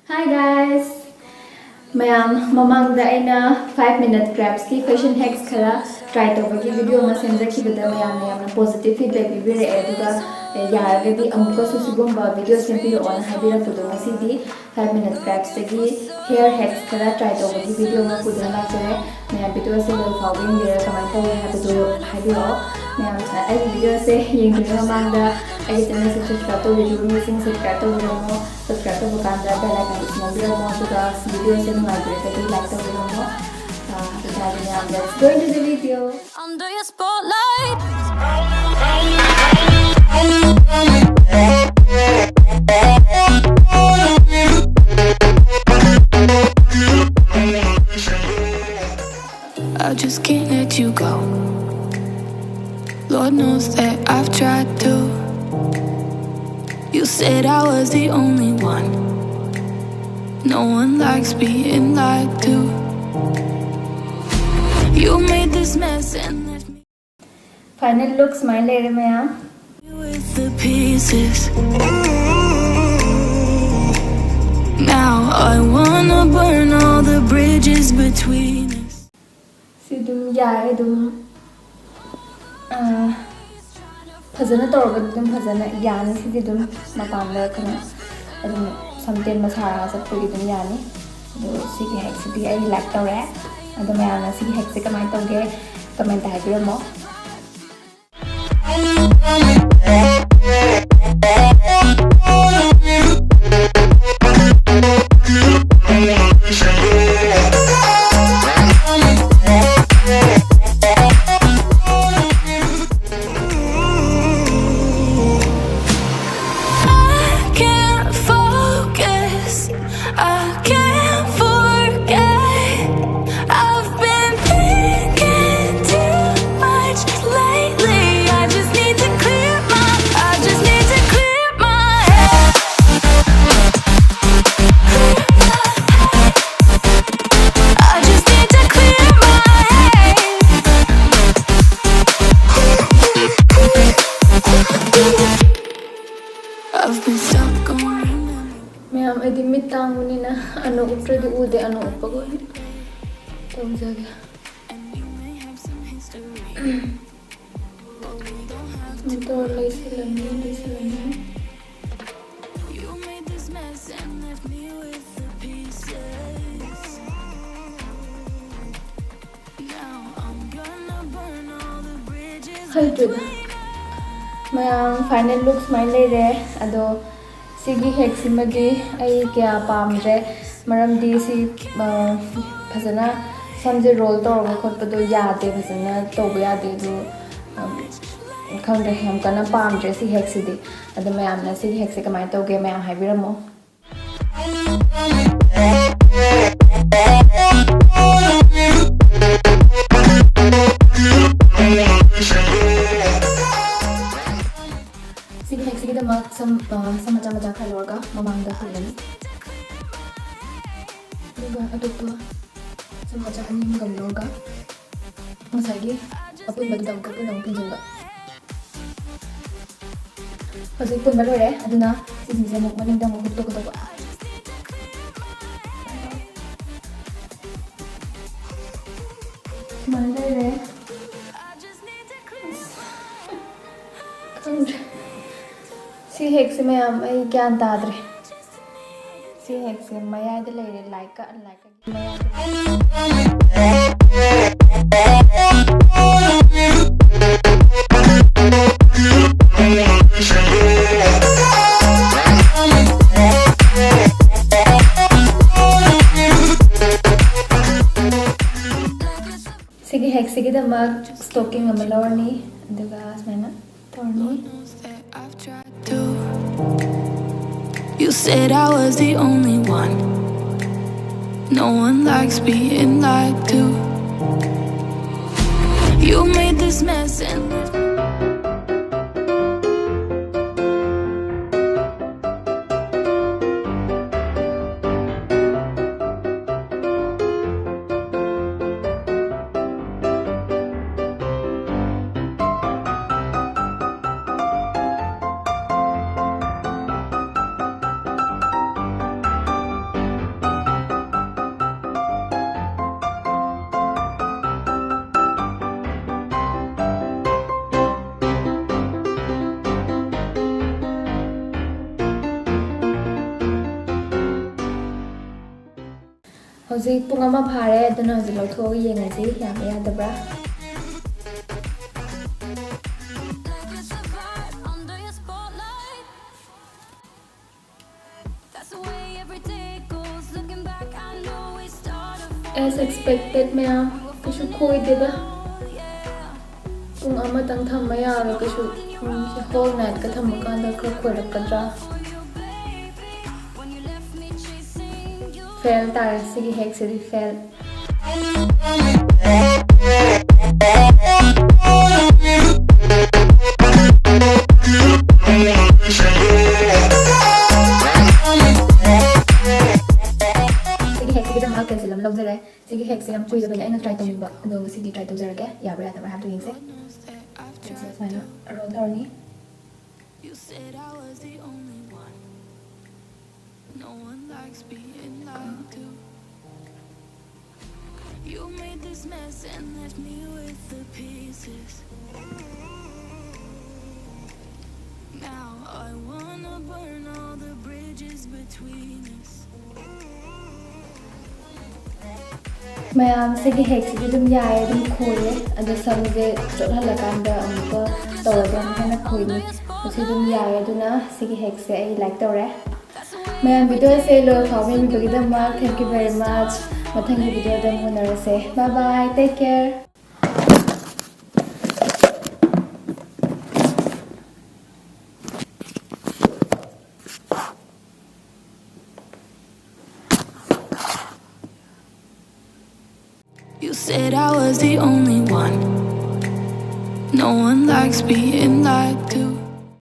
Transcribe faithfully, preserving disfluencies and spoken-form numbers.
Hi guys! ꯃꯌꯥꯝ, ꯃꯃꯥꯡꯗ ꯑꯩꯅ five minute craftsꯀꯤ fashion hacks ꯈꯔ try ꯇꯧꯕꯒꯤ video ꯑꯃ ꯁꯦꯝꯖꯈꯤꯕꯗ ꯃꯌꯥꯝꯅ ꯌꯥꯝꯅ positive feedback ꯄꯤꯕꯤꯔꯛꯑꯦ꯫ ꯑꯗꯨꯒ ꯌꯥꯔꯒꯗꯤ ꯑꯃꯨꯛꯀꯁꯨ ꯁꯤꯒꯨꯝꯕ video ꯁꯦꯝꯕꯤꯔꯛꯑꯣꯅ ꯍꯥꯏꯕꯤꯔꯛꯄꯗꯣ, ꯉꯁꯤꯗꯤ five minute craftsꯇꯒꯤ hair hacks ꯈꯔ try ꯇꯧꯕꯒꯤ video ꯑꯃ ꯄꯨꯗꯨꯅ ꯂꯥꯛꯆꯔꯦ꯫ ꯃꯌꯥꯝ, videoꯁꯦ ꯂꯣꯏ ꯐꯥꯎꯕ ꯌꯦꯡꯕꯤꯔꯒ ꯀꯃꯥꯏꯅ ꯇꯧꯋꯤ ꯍꯥꯏꯕꯗꯨ ꯍꯥꯏꯕꯤꯔꯛꯑꯣ꯫ ꯃꯌꯥꯝ, ꯑꯩꯒꯤ videoꯁꯦ ꯌꯦꯡꯗ꯭ꯔꯤꯉꯩ ꯃꯃꯥꯡꯗ ꯑꯩꯒꯤ channelꯁꯦ subscribe ꯇꯧꯕꯤꯗ꯭ꯔꯤꯕ ꯃꯤꯁꯤꯡ subscribe ꯇꯧꯕꯤꯔꯝꯃꯣ꯫ Subscribe ꯇꯧꯕ ꯀꯥꯟꯗ bell iconꯗꯨꯁꯨ ꯅꯝꯕꯤꯔꯝꯃꯣ꯫ ꯑꯗꯨꯒ videoꯁꯦ ꯅꯨꯡꯉꯥꯏꯕꯤꯔꯒꯗꯤ like ꯇꯧꯕꯤꯔꯝꯃꯣ꯫ ꯑꯥ, ꯑꯗꯨ ꯇꯥꯔꯗꯤ ꯃꯌꯥꯝ, let's go into the video. Under your spotlight. I just can't let you go. Lord knows that I've tried to. You said I was the only one. No one likes being lied to. You made this mess and left me. Final look ꯁꯨꯃꯥꯏꯅ ꯂꯩꯔꯦ ꯃꯌꯥꯝ꯫ With the pieces. Now I wanna burn all the bridges between us. ꯁꯤ ꯑꯗꯨꯝ ꯌꯥꯏ, ꯑꯗꯨꯝ, ꯑꯥ, ꯐꯖꯅ ꯇꯧꯔꯒꯗꯤ ꯑꯗꯨꯝ ꯐꯖꯅ ꯌꯥꯅꯤ꯫ ꯁꯤꯗꯤ ꯑꯗꯨꯝ ꯃꯄꯥꯟꯗ ꯀꯩꯅꯣ ꯑꯗꯨꯝ ꯁꯝ ꯇꯦꯟꯕ ꯁꯥꯔꯒ ꯆꯠꯄꯒꯤ ꯑꯗꯨꯝ ꯌꯥꯅꯤ꯫ ꯑꯗꯣ ꯁꯤꯒꯤ hackꯁꯤꯗꯤ ꯑꯩ like ꯇꯧꯔꯦ꯫ ꯑꯗꯣ ꯃꯌꯥꯝꯅ ꯁꯤꯒꯤ hackꯁꯦ ꯀꯃꯥꯏꯅ ꯇꯧꯒꯦ, commentꯇ ꯍꯥꯏꯕꯤꯔꯝꯃꯣ꯫ I can't focus, I can't forget. I've been thinking too much ꯃꯌꯥꯝ, ꯑꯩꯗꯤ ꯃꯤꯠ ꯇꯥꯡꯕꯅꯤꯅ ꯑꯅꯣꯛ ꯎꯞꯇ꯭ꯔꯗꯤ ꯎꯗꯦ꯫ ꯑꯅꯣꯛ ꯎꯞꯄꯒ ꯑꯣꯏꯅ ꯇꯧꯖꯒꯦ꯫ ꯑꯗꯣ ꯂꯩꯁꯤꯜꯂꯅꯤ, ꯂꯩꯁꯤꯜꯂꯅꯤ꯫ ꯍꯩꯇ꯭ꯔꯤꯗ꯫ ꯃꯌꯥꯝ, final look ꯁꯨꯃꯥꯏꯅ ꯂꯩꯔꯦ꯫ ꯑꯗꯣ ꯁꯤꯒꯤ ꯍꯦꯛꯁꯤꯃꯗꯤ ꯑꯩ ꯀꯌꯥ ꯄꯥꯝꯗ꯭ꯔꯦ, ꯃꯔꯝꯗꯤ ꯁꯤ, ꯑ, ꯐꯖꯅ ꯁꯝꯁꯦ roll ꯇꯧꯔꯒ ꯈꯣꯠꯄꯗꯣ ꯌꯥꯗꯦ, ꯐꯖꯅ ꯇꯧꯕ ꯌꯥꯗꯦ꯫ ꯑꯗꯨ, ꯑ, ꯈꯪꯗ꯭ꯔꯦ, ꯌꯥꯝ ꯀꯟꯅ ꯄꯥꯝꯗ꯭ꯔꯦ ꯁꯤ ꯍꯦꯛꯁꯤꯗꯤ꯫ ꯑꯗꯣ ꯃꯌꯥꯝꯅ ꯁꯤꯒꯤ ꯍꯦꯛꯁꯦ ꯀꯃꯥꯏꯅ ꯇꯧꯒꯦ, ꯃꯌꯥꯝ ꯍꯥꯏꯕꯤꯔꯝꯃꯣ꯫ ꯁꯤꯒꯤ ꯍꯦꯛꯁꯤꯒꯤꯗꯃꯛ ꯁꯝ, ꯑ, ꯁꯝ ꯃꯆꯥ ꯃꯆꯥ ꯈꯔ ꯂꯧꯔꯒ ꯃꯃꯥꯡꯗ ꯄꯨꯜꯂꯅꯤ꯫ ꯑꯗꯨꯒ ꯑꯇꯣꯞꯄ ꯁꯝ ꯃꯆꯥ ꯑꯅꯤ ꯑꯃꯒ ꯂꯧꯔꯒ ꯉꯁꯥꯏꯒꯤ ꯑꯄꯨꯟꯕꯗꯨꯗ ꯑꯃꯨꯛꯀ ꯄꯨꯟꯅ ꯑꯃꯨꯛ ꯄꯨꯟꯁꯤꯟꯕ꯫ ꯍꯧꯖꯤꯛ ꯄꯨꯟꯕ ꯂꯣꯏꯔꯦ, ꯑꯗꯨꯅ ꯁꯤꯁꯤꯡꯁꯦ ꯑꯃꯨꯛ ꯃꯅꯤꯡꯗ ꯑꯃꯨꯛ ꯍꯨꯛꯇꯣꯛꯀꯗꯧꯕ꯫ ꯁꯨꯃꯥꯏꯅ ꯂꯩꯔꯦ꯫ ꯑꯁ, ꯈꯪꯗ꯭ꯔꯦ꯫ ꯁꯤ ꯍꯦꯛꯁꯦ ꯃꯌꯥꯝ ꯑꯩ ꯒ꯭ꯌꯥꯟ ꯇꯥꯗ꯭ꯔꯦ꯫ ꯁꯤ ꯍꯦꯛꯁꯦ ꯃꯌꯥꯏꯗ ꯂꯩꯔꯦ, like-ꯀ unlike-ꯀꯒꯤ ꯃꯌꯥꯏꯗ꯫ ꯁꯤꯒꯤ ꯍꯦꯛꯁꯤꯒꯤꯗꯃꯛ stocking ꯑꯃ ꯂꯧꯔꯅꯤ, ꯑꯗꯨꯒ ꯁꯨꯃꯥꯏꯅ ꯇꯧꯔꯅꯤ꯫ You said I was the only one. No one likes being lied to. You made this mess and ꯍꯧꯖꯤꯛ ꯄꯨꯡ ꯑꯃ ꯐꯥꯔꯦ, ꯑꯗꯨꯅ ꯍꯧꯖꯤꯛ ꯂꯧꯊꯣꯛꯑꯒ ꯌꯦꯡꯉꯁꯤ ꯌꯥꯕ꯭ꯔꯥ ꯌꯥꯗꯕ꯭ꯔꯥ꯫ As expected, ꯃꯌꯥꯝ ꯀꯩꯁꯨ ꯈꯣꯏꯗꯦꯗ꯫ ꯄꯨꯡ ꯑꯃꯇꯪ ꯊꯝꯕ ꯌꯥꯔꯣꯏ ꯀꯩꯁꯨ꯫ ꯎꯝ, whole night ꯀ ꯊꯝꯕ ꯀꯥꯟꯗ ꯈꯔ ꯈꯣꯏꯔꯛꯀꯗ꯭ꯔꯥ꯫ Fail ꯇꯥꯔꯦ ꯁꯤꯒꯤ hack ꯁꯤꯗꯤ, fail꯫ ꯁꯤꯒꯤ hack ꯁꯤꯒꯤꯗꯃꯛ cancel ꯑꯃ ꯂꯧꯖꯔꯦ꯫ ꯁꯤꯒꯤ hack ꯁꯦ ꯌꯥꯝ ꯀꯨꯏꯔꯕꯅꯦ ꯑꯩꯅ try ꯇꯧꯅꯤꯡꯕ, ꯑꯗꯣ ꯉꯁꯤꯗꯤ try ꯇꯧꯖꯔꯒꯦ, ꯌꯥꯕ꯭ꯔꯥ ꯌꯥꯗꯕ꯭ꯔꯥ ꯍꯥꯏꯕꯗꯣ ꯌꯦꯡꯁꯦ꯫ ꯁꯤꯁꯦ ꯁꯨꯃꯥꯏꯅ roll ꯇꯧꯔꯅꯤ꯫ You said I was the only one. No one likes being lied to. You made this mess and left me with the pieces. Now I wanna burn all the bridges between us. ꯃꯌꯥꯝ, ꯁꯤꯒꯤ hack ꯁꯤꯗꯤ ꯑꯗꯨꯝ ꯌꯥꯏꯌꯦ, ꯑꯗꯨꯝ ꯈꯣꯏꯌꯦ꯫ ꯑꯗꯣ ꯁꯝꯁꯦ ꯆꯣꯠꯍꯜꯂꯀꯥꯟꯗ ꯑꯃꯨꯛꯀ ꯇꯧꯔꯗꯤ ꯑꯃꯨꯛ ꯍꯦꯟꯅ ꯈꯣꯏꯅꯤ꯫ ꯃꯁꯤ ꯑꯗꯨꯝ ꯌꯥꯏꯌꯦ, ꯑꯗꯨꯅ ꯁꯤꯒꯤ hack ꯁꯦ ꯑꯩ like ꯇꯧꯔꯦ꯫ ꯃꯌꯥꯝ, video ꯁꯦ ꯂꯣꯏ ꯐꯥꯎꯕ ꯌꯦꯡꯕꯤꯕꯒꯤꯗꯃꯛ thank you very much꯫ ꯃꯊꯪꯒꯤ video ꯗ ꯑꯃꯨꯛ ꯎꯅꯔꯁꯦ꯫ Bye bye, take care꯫ You said I was the only one. No one likes being lied to.